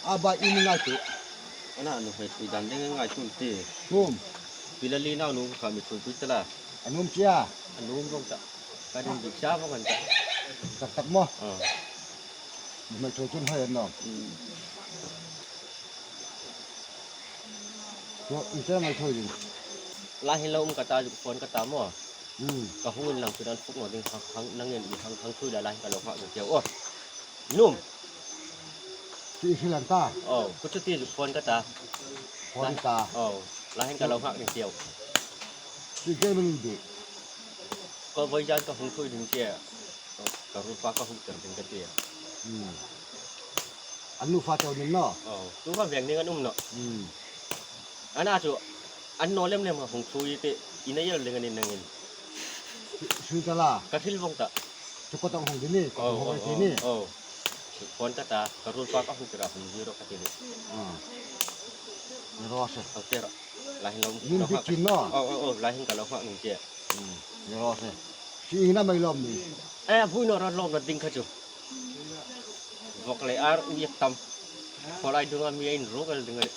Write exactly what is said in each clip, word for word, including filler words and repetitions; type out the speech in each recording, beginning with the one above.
A ba in ngai tu. Ana nu hei thui dan ding ngai tu ti. Hum. Pi Lali nau nu kha mi thui thui tala. A nuom chia. A nuom vong ta. Ka ding dik sa vong an ta. Tak tak maw. Ah. Mai thui tun hai an nawm. Hmm. Ro, in ta mai thui ding. Lai hin lo um ka ta, phone ka ta maw. Hmm. Ka hung inlang chu dan fuk naw ding hang, hang, nangin i hang, hang thui la lai hin ka lo nghak ding tiu. Oh. Nuom. Ti hi lan ta. Oh, ku chu ti phone ka ta. Phone ta. Oh, lai hin ka lo nghak ding tiu. Ti ke min di. Ko voi jan ka hung thui ding tiu. Ka ruolpa ka hung tir ding ka tiu. Hmm. An nu fa chau nin naw. Oh, tu fa veng ning an um naw. Hmm. Ana chu, an naw lem lem a hung thui te, i nei el ding a ni nangin. Sui tala. Ka thil vong ta. Chu ko tang hung ding ni, ko hung hung ti ni. Oh. Phone ka ta, ka ruolpa ka hung tir a hung zero ka ti ni. Ah. Ni ro se. Hang tir. Lai hin lo. Min lo bi hak. Chin naw. Oh, oh, oh, lai hin ka lo hak ning che. Hmm. Ni ro se. Si hina mai lom ni. Eh, vui naw ro lom naw ding kha chu. Vawk le ar u yak tam. Kholai dung a mi a inruk el ding a ni.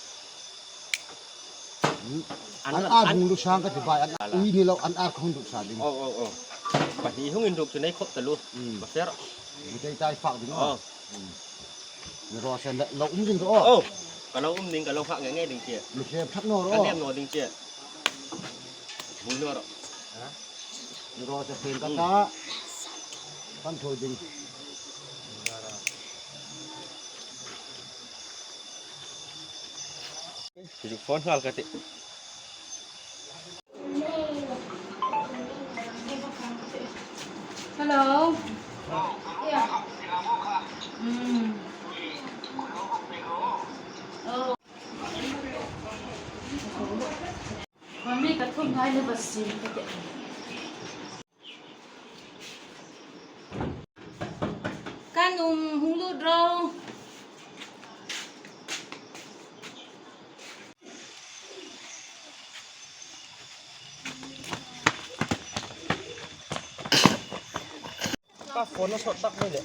Hmm. An, an ar hung lut sang ka ti bai, an ar ui ni lo, an ar ka hung lut sa ding. Oh, oh, oh. Pahni hung inruk chu nei khop taluo. Hmm. Ba fer. Mi tei tai fak ding. Oh. Hmm. Ni ro se lo um ding ro. Oh. Ka lo um ding, ka lo hak nge nge ding che. Mi hlem thak naw ro. Ka hlem naw ding che. Vui naw ro. Ni ro se pen ka ta. Kan thui ding. Phone nghal ka ti. Hello. Yeah. Mm. Oh. Mami ka thum ngai le ba sim ka ti. Kan um hung lut ro. Ka phone a sawt tak mai le.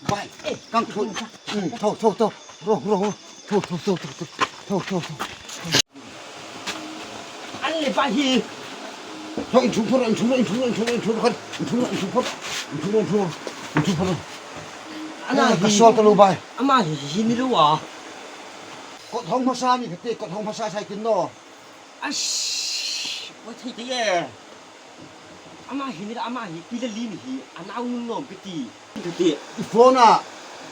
Bai, eh, kan thui. Hmm, tho, tho, tho. Ro, ro, ro. Tho, tho, tho, tho, tho. Tho, tho, tho. An le bai hi. Tho, in chung phawt, in chung, in chung, in chung, in chung phawt, in chung, in chung phawt, in chung, in chung, in chung phawt. Ana ka hi. Sawt ka lo bai. Ama hi, hi ni lo a. Kot hawng hmasa ni ka ti, kot hawng hmasa sai tin naw. Ash, wa thei te ye. Ama hi ni la, ama hi, Pi Lali ni hi, a nau nun nawm ka ti. Ka ti. I phone a,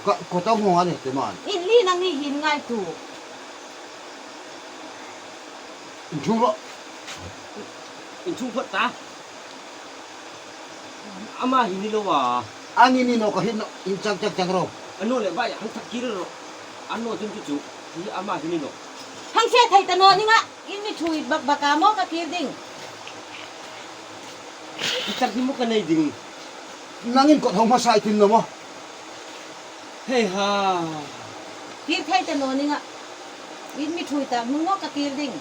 ka, ka tang hawng a ni te man. In li nang ni hin ngai tu. In chung ro. In chung phawt ta. Ama hi ni lo a. Ani ni naw ka hin naw, in chang chang chang ro. A naw le bai, hang thak kir ro. A naw chun chu chu, hi ama hi ni naw. Hang fe thei ta naw ning a, in mi thui bak bak a maw ka kir ding. Ki chak hi maw ka nei ding. Nangin kot hawng hmasa i tin naw maw. Hei ha. Kir thei ta naw ning a. In mi thui ta, hmu maw ka kir ding.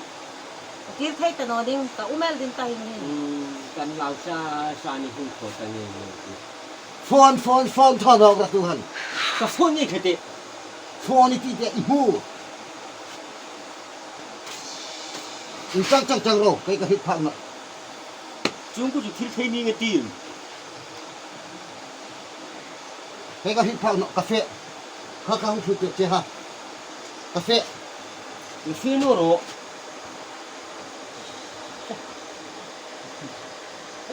Ka kir thei ta naw ding, ka um el ding ta hi ni. Hmm, kan lau sa, sa ni hung thaw ta nge nge. Phone, phone, phone, thaw nawk ra tu han. Ka phone ni khete. Phone ni ti te i hmu. In chang chang chang ro, kei ka hit phak naw. Chung ku chu thil thei ni nge ti. Kei ka hit phak naw, ka fe. Kha ka hung thut che ha. Ka fe. Ka fe naw ro.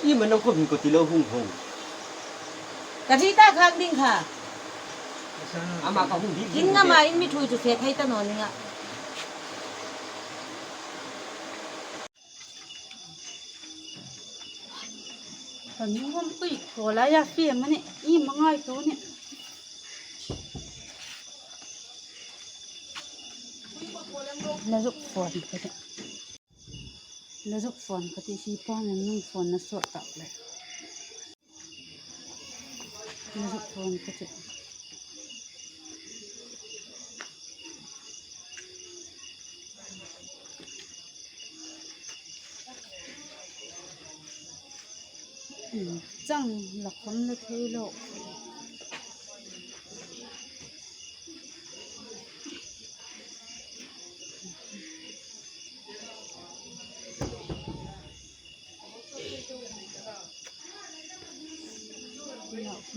I ma nang ko min ko ti lo hung hung. Ka thi ta khang ding kha. Ama ka hung di. In ngama in mi thui chu fe thei ta naw ning a. Kan hung pui ko la ya fe ma ni, i ma ngai tu ni. Na zuk phone ka ti. Na zuk phone ka ti, si pa na nung phone na sawt tak le. Na zuk phone ka ti. Hmm, chang la khom la thei lo.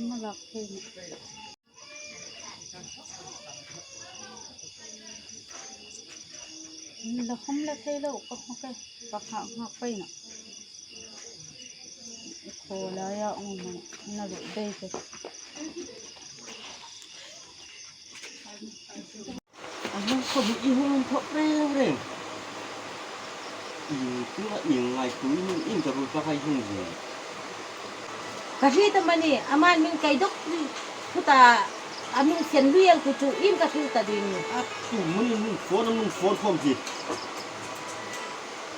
Malak thei ni. La khom la thei lo, ka hmu ke, ka hak hak pei na. Kho la ya ong ma, na lo dei ke. A hung khom i hung thok reng reng. Ieng tunga ieng ngaituo i hung, ieng ka ruol pakhat hung zie. Ka hriet am a ni, aman min kai dawk phut a, a min sen lui el khu chu ieng ka hril ta ding. A tu mani nun phone, nun phone khom zie.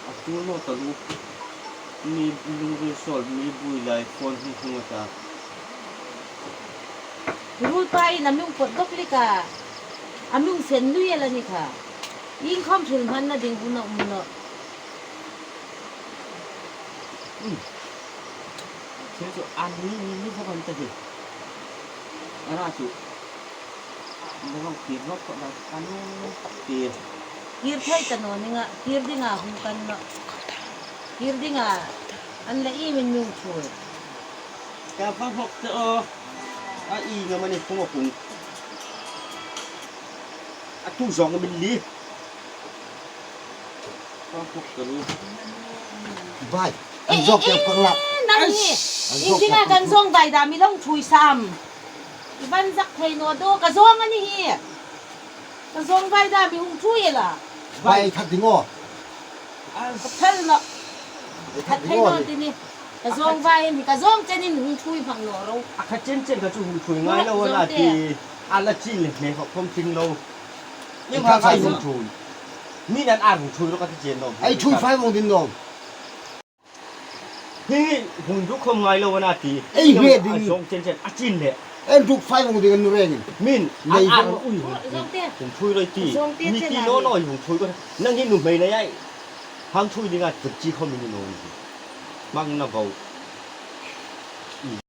A tu naw ta lu. Mi lungril sawl, mi buoi lai phone hung hung a ta. Ruolpa in a mi hung pawt dawk lik a, a mi hung sen lui el a ni kha. Ieng khom hril hmanna ding hun a um nawh. Hmm. Chu chu an ni ni ni bawk an ta hi. A na chu. Ni hong kir nawk kha na an ti. Kir thei ta naw ning a, kir ding a hung kan nawh. Kir ding a, an le i min mi hung ṭhuoi. Ka va hmawk ta aw. A ieng am a ni hung a hung. A tu zawng a min li. Ka hmawk ta lu. Bai, an zawng te ka la. Nang hi. An zawng ieng dinga kan zawng vai dam i lo ṭhuoi sam. I van zak thei naw daw, ka zawng a ni hi. Ka zawng vai dam i hung ṭhuoi la. Vai that ding aw. Ka phal nawh. That thei naw ti ni. Ka zawng vai ni, ka zawng chenin hung ṭhuoi hmang naw ro. A kha chen chen ka chu hung ṭhuoi ngai lo a na ti. A la chin le hme hawk khom ting lo. Ni ma ka hung ṭhuoi. Mi nan a hung ṭhuoi lo ka ti chen lo. Ei ṭhuoi fai vong ding lo. Hi hung du khom ngai lo a na ti. Ei hme ding. A zawng chen chen a chin le. En duk fai vong ding an rengin. Min, an ar ui. Zawng te. Hung ṭhuoi roi ti. Zawng te mi ti naw naw hung ṭhuoi ko. Nang hi nuhmei na yai. Hang ṭhuoi dinga tut chi khom min naw ni. Mang na bo.